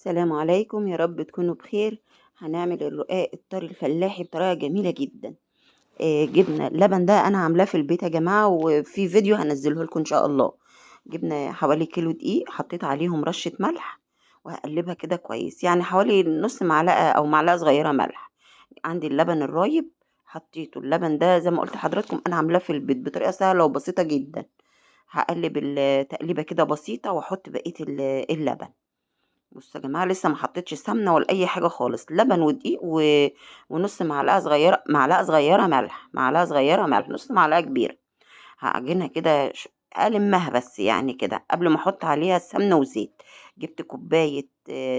السلام عليكم، يا رب تكونوا بخير. هنعمل الرقاق الطري الفلاحي بطريقة جميلة جدا. جبنا اللبن ده انا عاملاه في البيت يا جماعة، وفي فيديو هنزله لكم ان شاء الله. جبنا حوالي كيلو دقيق، حطيت عليهم رشة ملح وهقلبها كده كويس، يعني حوالي نص معلقة او معلقة صغيرة ملح. عندي اللبن الرايب حطيته. اللبن ده زي ما قلت لحضراتكم انا عاملاه في البيت بطريقة سهلة وبسيطة جدا. هقلب التقليبة كده بسيطة واحط بقية اللبن. بصوا يا جماعة لسه ما حطيتش سمنة ولا أي حاجة خالص، لبن ودقيق ونص معلقة صغيرة، معلقة صغيرة ملح، معلقة صغيرة ملح، نص معلقة كبيرة. هعجنها كده ألمها بس يعني كده قبل ما أحط عليها السمنة وزيت. جبت كوباية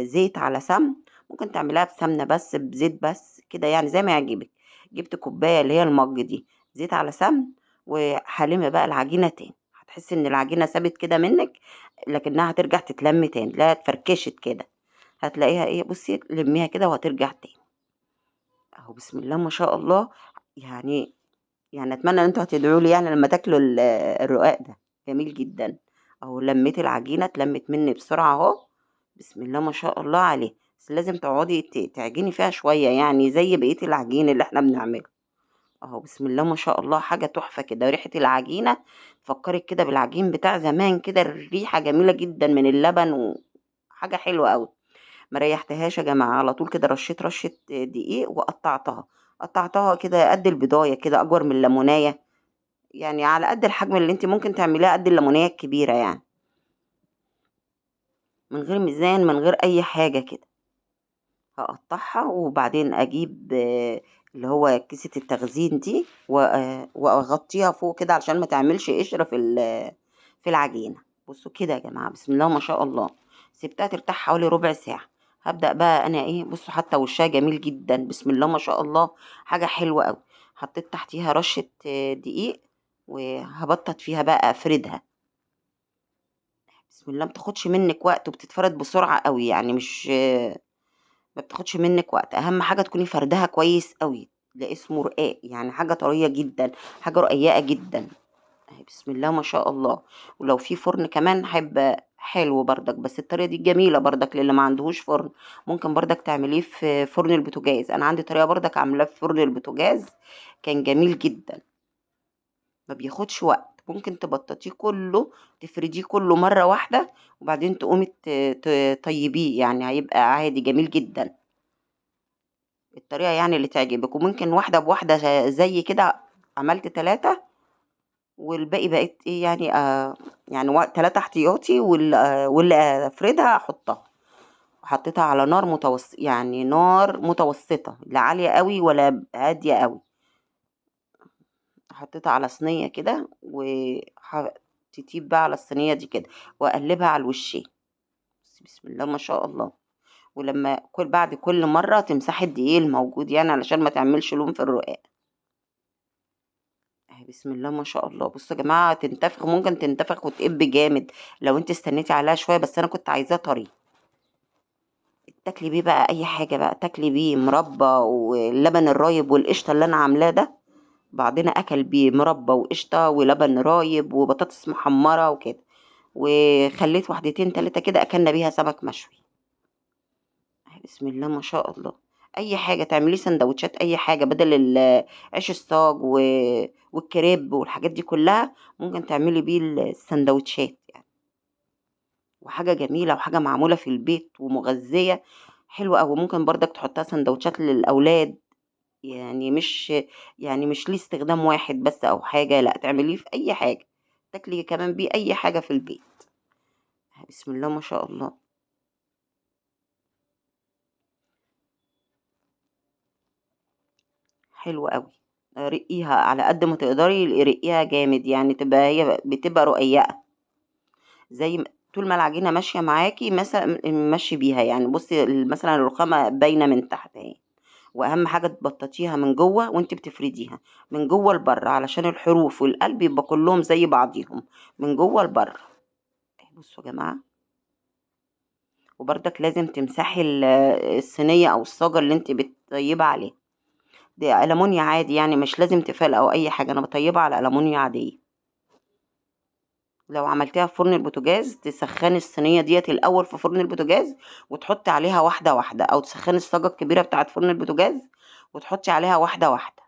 زيت على سمن، ممكن تعمليها بسمنة بس بزيت بس كده يعني زي ما يعجبك. جبت كوباية اللي هي المج دي زيت على سمن، وهلم بقى العجينة تاني. هتحسي إن العجينة سابت كده منك، لكنها هترجع تتلم تاني، لا اتفركشت كده، هتلاقيها ايه، بصي لميها كده وهترجع تاني اهو. بسم الله ما شاء الله. يعني اتمنى ان انتوا هتدعوا لي لما تاكلوا الرقاق ده، جميل جدا اهو. لميت العجينة، اتلمت مني بسرعة اهو، بسم الله ما شاء الله عليه. بس لازم تقعدي تعجني فيها شوية، زي بقية العجين اللي احنا بنعمله اهو. بسم الله ما شاء الله، حاجة تحفة كده. ريحه العجينة تفكرك كده بالعجين بتاع زمان كده، الريحة جميلة جدا من اللبن، وحاجه حلوة قوي. ما ريحتهاش يا جماعة، على طول كده رشيت رشه دقيق وقطعتها، قطعتها كده قد البضايه كده، اكبر من الليمونيه، يعني على قد الحجم اللي انت ممكن تعمليها، قد الليمونيه الكبيرة يعني، من غير ميزان من غير اي حاجة كده. هقطعها وبعدين اجيب اللي هو كيسه التخزين دي واغطيها فوق كده علشان ما تعملش قشرة في العجينة. بصوا كده يا جماعة، بسم الله ما شاء الله. سبتها ترتاح حوالي ربع ساعة. هبدا بقى انا ايه، بصوا حتى وشها جميل جدا، بسم الله ما شاء الله، حاجة حلوة قوي. حطيت تحتيها رشه دقيق وهبطط فيها بقى، افردها. بسم الله، ما بتاخدش منك وقت وبتتفرد بسرعة قوي، يعني مش ما بتاخدش منك وقت. اهم حاجة تكوني فردها كويس قوي، ده اسمه رقاق، يعني حاجة طرية جدا، حاجة رقيقه جدا اهي، بسم الله ما شاء الله. ولو في فرن كمان هيبقى حلو بردك، بس الطريقة دي جميلة بردك للي ما عندهوش فرن، ممكن بردك تعمليه في فرن البوتاجاز. انا عندي طريقه بردك عاملاه في فرن البوتاجاز، كان جميل جدا، ما بياخدش وقت. ممكن تبططيه كله، تفرديه كله مرة واحدة، وبعدين تقومي تطيبيه، يعني هيبقى عادي جميل جدا. الطريقة يعني اللي تعجبك. وممكن واحدة بواحدة زي كده، عملت 3 والباقي بقيت ايه يعني، يعني 3 احتياطي، واللي افردها احطها. وحطيتها على نار متوسط، يعني نار متوسطه، لا عالية قوي ولا هادية قوي. حطيتها على صينية كده، وتطيب بقى على الصينية دي كده، واقلبها على الوشين. بسم الله ما شاء الله. ولما بعد كل مرة تمسحي الدقيق الموجود علشان ما تعملش لون في الرقاق اهي، بسم الله ما شاء الله. بصوا يا جماعة تنتفخ، ممكن تنتفخ وتقب جامد لو انت استنيتي عليها شوية، بس انا كنت عايزاه طري. تاكلي بيه بقى اي حاجة بقى، تاكلي بيه مربى واللبن الرايب والقشطه اللي انا عاملاه ده، بعضنا اكل بيه مربى وقشطه ولبن رايب وبطاطس محمرة وكده، وخليت واحدتين 3 كده اكلنا بيها سمك مشوي. بسم الله ما شاء الله. اي حاجة تعمليه سندوتشات، اي حاجة بدل عيش الصاج والكريب والحاجات دي كلها، ممكن تعملي بيه السندوتشات يعني. وحاجه جميلة وحاجه معمولة في البيت ومغذيه حلوة قوي. ممكن بردك تحطها سندوتشات للاولاد، يعني مش ليه استخدام واحد بس او حاجة، لا تعمليه في اي حاجة، تاكلي كمان بيه اي حاجة في البيت. بسم الله ما شاء الله. حلو قوي. رقيها على قد ما تقدري، رقيها جامد يعني، تبقى هي بتبقى رقيقه زي ما طول ما العجينة ماشية معاكي مثلا ماشي بيها يعني. بصي مثلا الرخامه باينة من تحت اهي، واهم حاجة تبططيها من جوه وانت بتفرديها من جوه لبره، علشان الحروف والقلب يبقى كلهم زي بعضيهم من جوه لبره. بصوا يا جماعة، وبردك لازم تمسحي الصينية او الصاجه اللي انت بتطيبها عليها. دي ألمونيا عادي يعني، مش لازم تفال او اي حاجة، انا بطيبها على ألمونيا عادية. لو عملتيها في فرن البوتاجاز تسخني الصينية ديت الاول في فرن البوتاجاز وتحطي عليها واحدة واحدة، او تسخني الصاجه الكبيرة بتاعه فرن البوتاجاز وتحطي عليها واحدة واحدة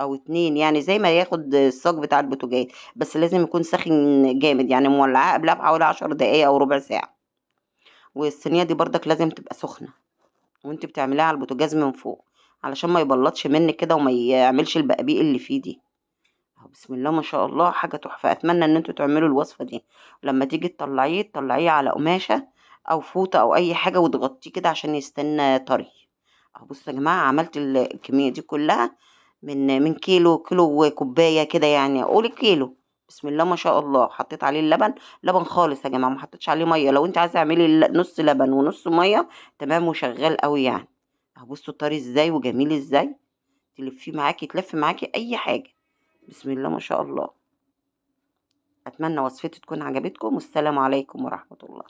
او اتنين، يعني زي ما ياخد الصاج بتاع البوتاجاز، بس لازم يكون ساخن جامد، يعني مولعاه قبلها بحوالي 10 دقايق او ربع ساعة. والصينيه دي برضك لازم تبقى سخنة وانت بتعمليها على البوتاجاز من فوق علشان ما يبلطش منك كده وما يعملش البقابيق اللي فيه دي. بسم الله ما شاء الله، حاجة تحفة. اتمنى ان انتوا تعملوا الوصفة دي. لما تيجي تطلعيه تطلعيه على قماشة او فوطه او اي حاجة وتغطيه كده عشان يستنى طري. اهو بصوا يا جماعة، عملت الكمية دي كلها من كيلو، كيلو وكوبايه كده، يعني قولي كيلو. بسم الله ما شاء الله. حطيت عليه اللبن، لبن خالص يا جماعة، ما حطيتش عليه مية. لو انت عايزه تعملي نص لبن ونص مية تمام، وشغال قوي يعني. اهو بصوا طري ازاي وجميل ازاي، تلفيه معاكي، تلف معاكي اي حاجة. بسم الله ما شاء الله. اتمنى وصفتي تكون عجبتكم، والسلام عليكم ورحمة الله.